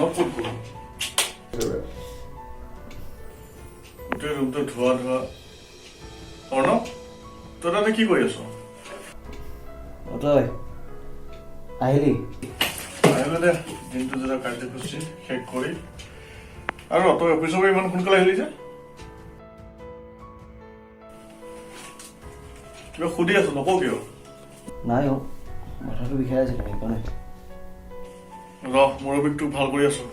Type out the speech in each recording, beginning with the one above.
অৰ্ণৱ ক'ত গ'ল? গোটেই ৰুমটো ধোৱা ধোৱা। অৰ্ণৱ, তই তাতে কি কৰি আছ? অ, তই আহিলি? আহিলো দে। দিনটো যেতিয়া কাৰ্যসূচী শেষ কৰি। আৰু তই অফিচৰ পৰা ইমান সোনকালে আহিলি যে? কিবা সুধি আছো, নকওঁ কিয়? নাই অ, মাথাটো বিষাই আছিলে, সেইকাৰণে। ৰ, মূৰৰ বিষটো ভাল কৰি আছো।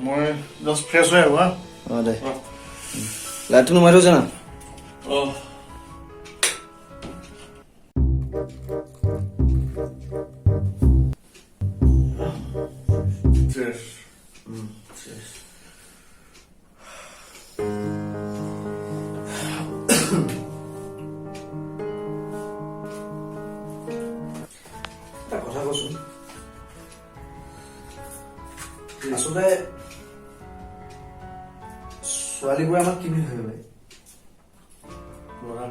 মই জাষ্ট ফ্ৰেছ হৈ আহো, হা। অ, দে। ৰ। লাইটটো নুমাই থৈছে না? অ। Cheers. এটা কথা কচোন, আচলতে ছোৱালীবোৰে আমাক কি বুলি ভাবে? ল'ৰা।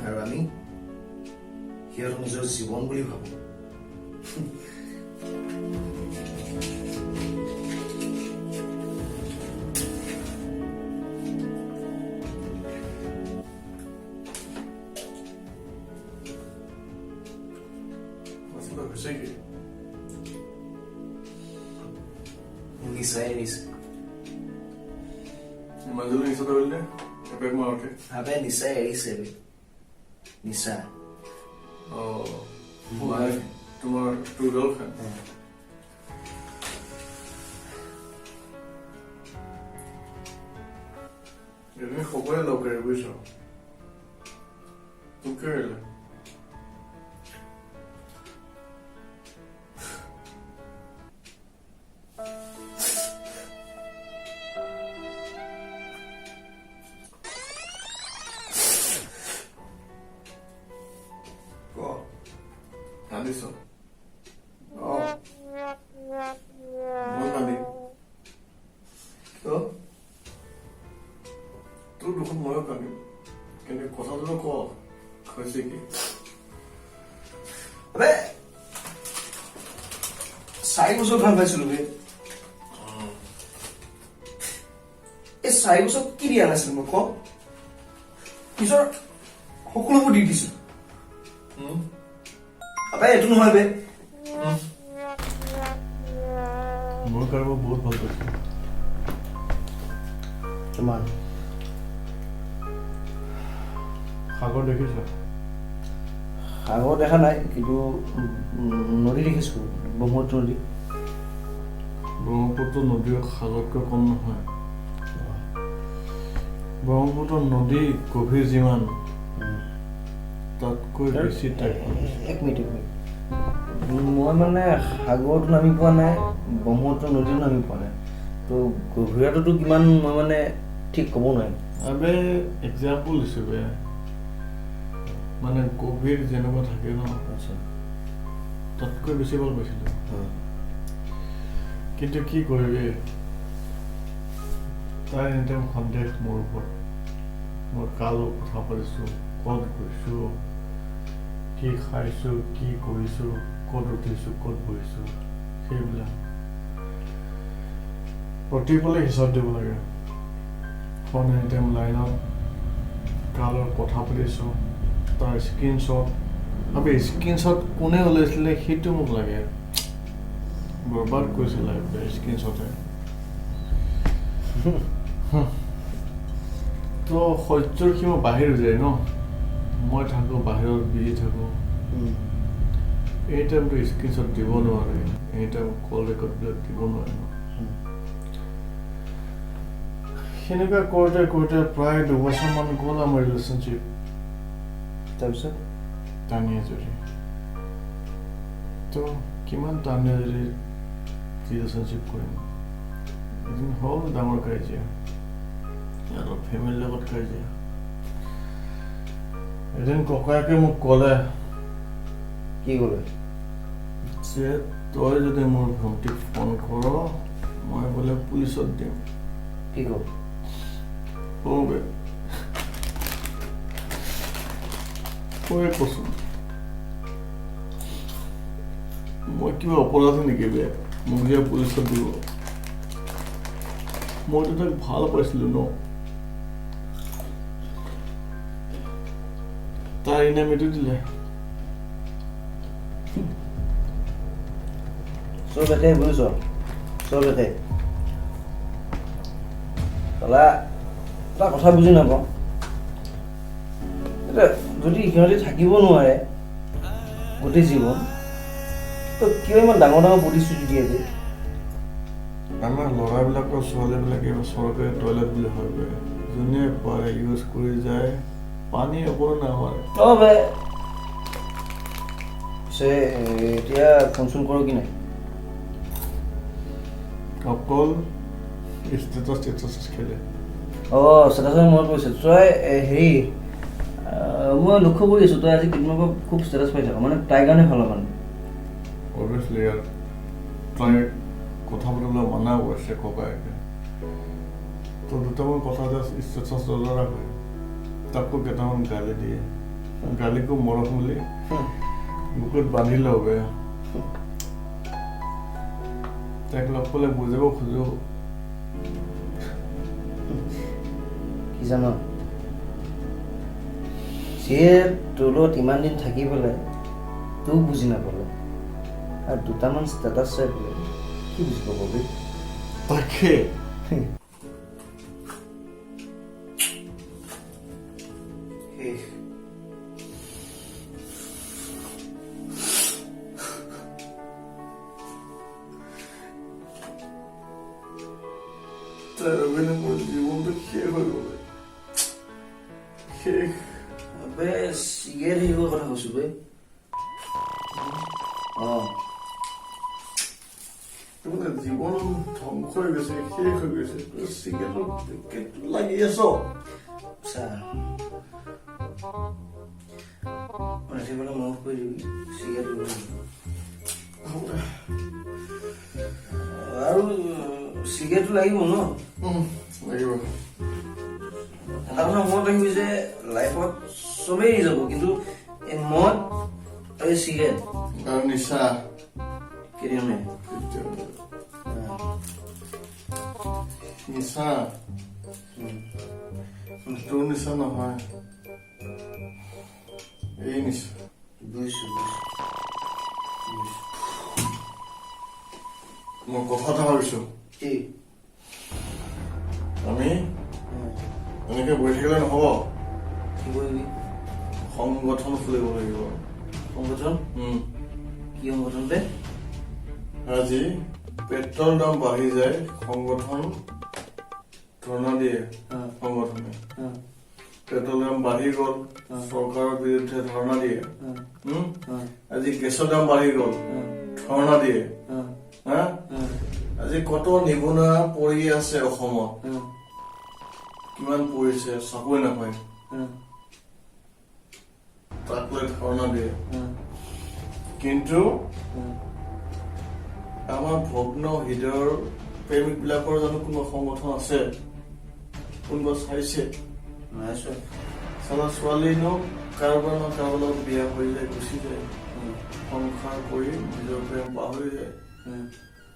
আৰু আমি সিহঁতক নিজৰ জীৱন বুলি ভাবো। আচলতে হৈছে কি? নিচাই এৰিছে। ইমান জলদি নিচা ধৰিলে নে? এপেক মাৰোতে। ভাবে নিচাই এৰিছে বে। নিচা। অ, মানে তোমাৰ তোৰ গাৰ্লফ্ৰেণ্ড? এদিন সকলোৱে লগ এৰে, বুজিছ? তোক কিয় এৰিলে? ক, কান্দিছ? অ। মই কান্দিম। তো? তোৰ দুখত ময়ো কান্দিম, কিন্তু কথাটোতো ক, হৈছে কি? আবে, 4 বছৰ ভাল পাইছিলো বে। এই 4 বছৰ কি দিয়া নাছিল মই, ক? নিজৰ সকলোবোৰ দি দিছো। আবে, এইটো নহয় বে। মই কাৰোবাক বহুত ভাল পাইছো। কিমান? সাগৰ দেখিছ? সাগৰ দেখা নাই, কিন্তু নদী দেখিছো, ব্ৰহ্মপুত্ৰ নদী। ব্ৰহ্মপুত্ৰ নদীৰ সাগৰতকৈ কম নহয়। ব্ৰহ্মপুত্ৰ নদী গভীৰ যিমান, তাতকৈ বেছি তাইক ভাল পাইছো। এক মিনিট, এক মিনিট। মই মানে সাগৰতো নামি পোৱা নাই, ব্ৰহ্মপুত্ৰ নদীতো নামি পোৱা নাই। তো গভীৰতাটো কিমান, মই মানে ঠিক ক'ব নোৱাৰিম। আবে, এক্সাম্পল দিছো বে। মানে গভীৰ যেনেকুৱা থাকে ন, তাতকৈ বেছি ভাল পাইছিলো। কিন্তু কি কৰিবি, তাই এনি টাইম সন্দেহ মোৰ ওপৰত। মই কাৰ লগত কথা পাতিছোঁ, ক'ত গৈছোঁ, কি খাইছোঁ, কি কৰিছোঁ, ক'ত উঠিছোঁ, ক'ত বহিছোঁ, সেইবিলাক প্ৰতিপলে হিচাপ দিব লাগে। ফোন এনি টাইম লাইনত, কাৰ লগত কথা পাতিছোঁ তাৰ স্ক্ৰীনশ্বট। আবে, স্ক্ৰীনশ্বট কোনে উলিয়াইছিলে সেইটো মোক লাগে। বৰবাদ কৰিছিলে স্ক্ৰীনশ্বটে। তো সহ্যৰ সীমা বাহিৰ হৈ যায় ন। মই থাকোঁ বাহিৰত, বিজি থাকোঁ, এনি টাইমটো স্ক্ৰীনশ্বট দিব নোৱাৰে, এনি টাইম কল ৰেকৰ্ডবিলাক দিব নোৱাৰে ন। সেনেকুৱা কৰোঁতে কৰোঁতে প্ৰায় 2 বছৰমান গ'ল আমাৰ ৰিলেশ্যনশ্বিপ। তাৰপিছত? টানি আজুৰি। তো কিমান টানি আজুৰি ৰিলেশ্যনশ্বিপ কৰিম? এদিন হ'ল ডাঙৰ কাজিয়া, অলপ ফেমিলিৰ লগত কাজিয়া। এদিন ককায়েকে মোক ক'লে। কি ক'লে? যে তই যদি মোৰ ভণ্টিক ফোন কৰ, মই বোলে পুলিচত দিম। কি ক? অ' বে, তই কচোন, মই কিবা অপৰাধী নেকি বে? মোক যে পুলিচত দিব। মইতো তাক ভাল পাইছিলোঁ ন। তাৰ ইনাম এইটো দিলে। চব একেই বুজিছ, চব একেই। চালা এটা কথা বুজি নাপাওঁ, এতিয়া যদি সিহঁতি থাকিব নোৱাৰে গোটেই জীৱন, তো কিয় ইমান ডাঙৰ ডাঙৰ প্ৰতিশ্ৰুতি দিয়ে যে? আমাৰ ল'ৰাবিলাকৰ ছোৱালীবিলাকে চৰকাৰী টয়লেট বুলি ভাবে, যোনে পাৰে ইউজ কৰি যায়, পানী অকণো নামাৰে। অঁ বে, পিছে এতিয়া ফোন চোন কৰোঁ কি নাই? অকল ষ্টেটাছ ষ্টেটাছ খেলে। অঁ, ষ্টেটাছত মনত পৰিছে, তই হেৰি মই লক্ষ্য কৰি আছোঁ, তই আজি কেইদিনমানৰ পৰা খুব ষ্টেটাছ পাই থাক, মানে তাইৰ কাৰণে ভাল মানে। অভিয়াছলি ইয়াৰ তাই কথা পাতিবলৈ মানা কৰিছে ককায়েকে, তো দুটামান কথা জাষ্ট ষ্টেটাছ দৰকাৰ হয়, তাকো কেইটামান গালি দিয়ে, গালিকো মৰম বুলি বুকুত বান্ধি লওঁ বে। তাইক লগ পালে বুজাব খোজো। কি জান, যিয়ে তোৰ লগত ইমান দিন থাকি পেলাই তোক বুজি নাপালে আৰু দুটামান ষ্টেটাছ চাই পেলাই কি বুজি পাব বে? তাকে শেষ। তাইৰ অবিহনে মোৰ জীৱনটো শেষ হৈ গ'ল, শেষ। আবে চিগাৰেট হেৰি কথা কৈছো বে। অঁ, মানে জীৱন ধ্বংস হৈ গৈছে, শেষ হৈ গৈছে। তই চিগাৰেটৰ পেকেটটো লাগি আছ। চা, ৰাতিপুৱা মনত কৰি দিবি চিগাৰেট ল'ব। আৰু চিগাৰেটটো লাগিব ন? লাগিব। এটা কথা মনত ৰাখিবি যে লাইফত চবেই এৰি যাব, কিন্তু এই মদ আৰু এই চিগাৰেট আৰু নিচা কেতিয়াও নাই। কেতিয়াও নিচা তোৰ নিচা নহয়, এই নিচা। বুজিছো বুজিছো বুজিছো। মই কথা এটা ভাবিছো। কি? আমি এনেকে বহি থাকিলে নহ'ব। কি কৰিবি? সংগঠন খুলিব লাগিব। সংগঠন? কি সংগঠন বে? আজি পেট্ৰল দাম বাঢ়ি যায়, সংগঠন ধৰ্ণা দিয়ে। সংগঠনে পেট্ৰল দাম বাঢ়ি গ'ল, চৰকাৰৰ বিৰুদ্ধে ধৰ্ণা দিয়ে। আজি গেছৰ দাম বাঢ়ি গ'ল, ধৰ্ণা দিয়ে। হা, আজি কত নিবনুৱা পৰি আছে অসমত, কিমান পৰিছে, চাকৰি নাপায়, তাক লৈ ধৰ্ণা দিয়ে। কিন্তু আমাৰ ভগ্ন হৃদয়ৰ প্ৰেমিক বিলাকৰ জানো কোনোবা সংগঠন আছে? কোনোবা চাইছে? নাই চোৱা। চালা ছোৱালীনো কাৰোবাৰ ন কাৰোবাৰ লগত বিয়া হৈ যায়, গুচি যায়, সংসাৰ কৰি নিজৰ প্ৰেম পাহৰি যায়।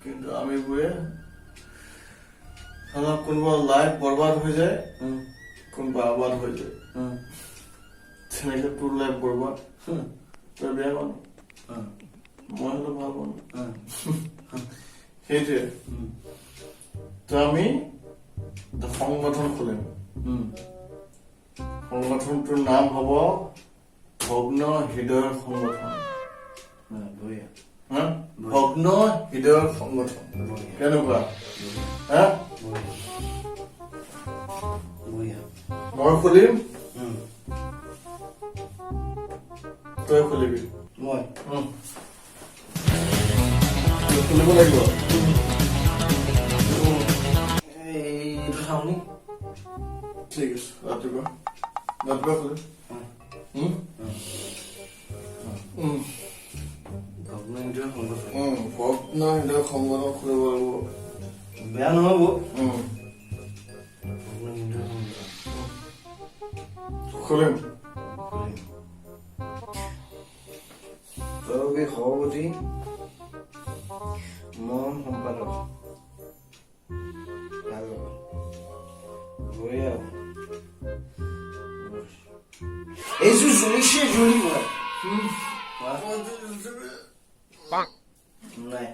কিন্তু আমিবোৰে চালা কোনোবা লাইফ বৰবাদ হৈ যায়, কোনোবা আবাদ হৈ যায়। তেনেকে তোৰ লাইফ বৰবাদ, তই বেয়া মানুহ, মই হলে ভাল মানুহ। সেইটোৱে তো আমি এটা সংগঠন খুলিম। সংগঠনটোৰ নাম হ'ব ভগ্ন হৃদয়ৰ সংগঠন। বঢ়িয়া। হা, ভগ্ন হৃদয়ৰ সংগঠন। বঢ়িয়া। কেনেকুৱা? হা, বঢ়িয়া। মই খুলিম, তই খুলিবি। মই তই খুলিব লাগিব। এইটো চাওঁ নি। ঠিক আছে, ৰাতিপুৱা ৰাতিপুৱা খুলিম। ভগ্ন হৃদয়ৰ সংগঠন। ভগ্ন হৃদয়ৰ সংগঠন খুলিব লাগিব। বেয়া নহ'ব। ভগ্ন হৃদয়ৰ সংগঠন খুলিম। খুলিম। তই হবি সভাপতি, মৰম সম্পাদক। ভাল বঢ়িয়া। এইযোৰ জ্বলিছে, জ্বলিব নাই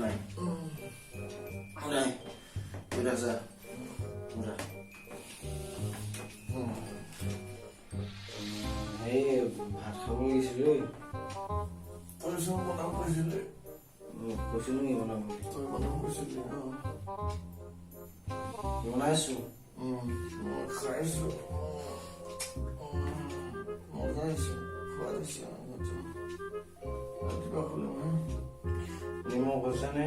নাই নাই। উঠা যা, উঠা। এই ভাত খাব লাগিছিল ঐ। তই বনাব কৈছিলি। কৈছিলো নেকি বনাব? তই বনাব কৈছিলি, অঁ। বনাইছো। মই খাইছোঁ, মজা হৈছে, সোৱাদ হৈছে। ৰাতিপুৱা খালোঁ মই। নিমখ হৈছেনে?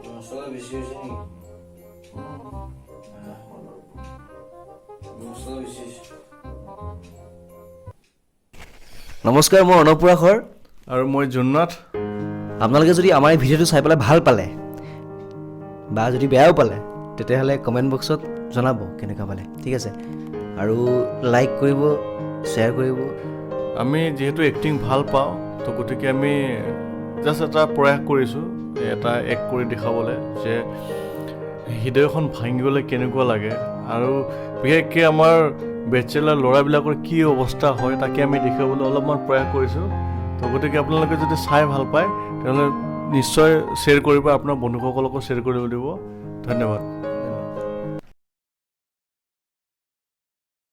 মছলা বেছি হৈছে নেকি? মছলা বেছি হৈছে। নমস্কাৰ, মই অৰ্ণৱ পৰাশৰ। আৰু মই জোননাথ। আপোনালোকে যদি আমাৰ এই ভিডিঅ'টো চাই পেলাই ভাল পালে বা যদি বেয়াও পালে, তেতিয়াহ'লে কমেণ্ট বক্সত জনাব কেনেকুৱা পালে, ঠিক আছে? আৰু লাইক কৰিব, শ্বেয়াৰ কৰিব। আমি যিহেতু এক্টিং ভাল পাওঁ, তো গতিকে আমি জাষ্ট এটা প্ৰয়াস কৰিছোঁ, এটা এক্ট কৰি দেখাবলৈ যে হৃদয়খন ভাঙি গ'লে কেনেকুৱা লাগে আৰু বিশেষকৈ আমাৰ বেচেলাৰ ল'ৰাবিলাকৰ কি অৱস্থা হয়, তাকে আমি দেখুৱাবলৈ অলপমান প্ৰয়াস কৰিছোঁ। তো গতিকে আপোনালোকে যদি চাই ভাল পায়, তেনেহ'লে নিশ্চয় শ্বেয়াৰ কৰিব, আপোনাৰ বন্ধুসকলকো শ্বেয়াৰ কৰিব দিব। ধন্যবাদ।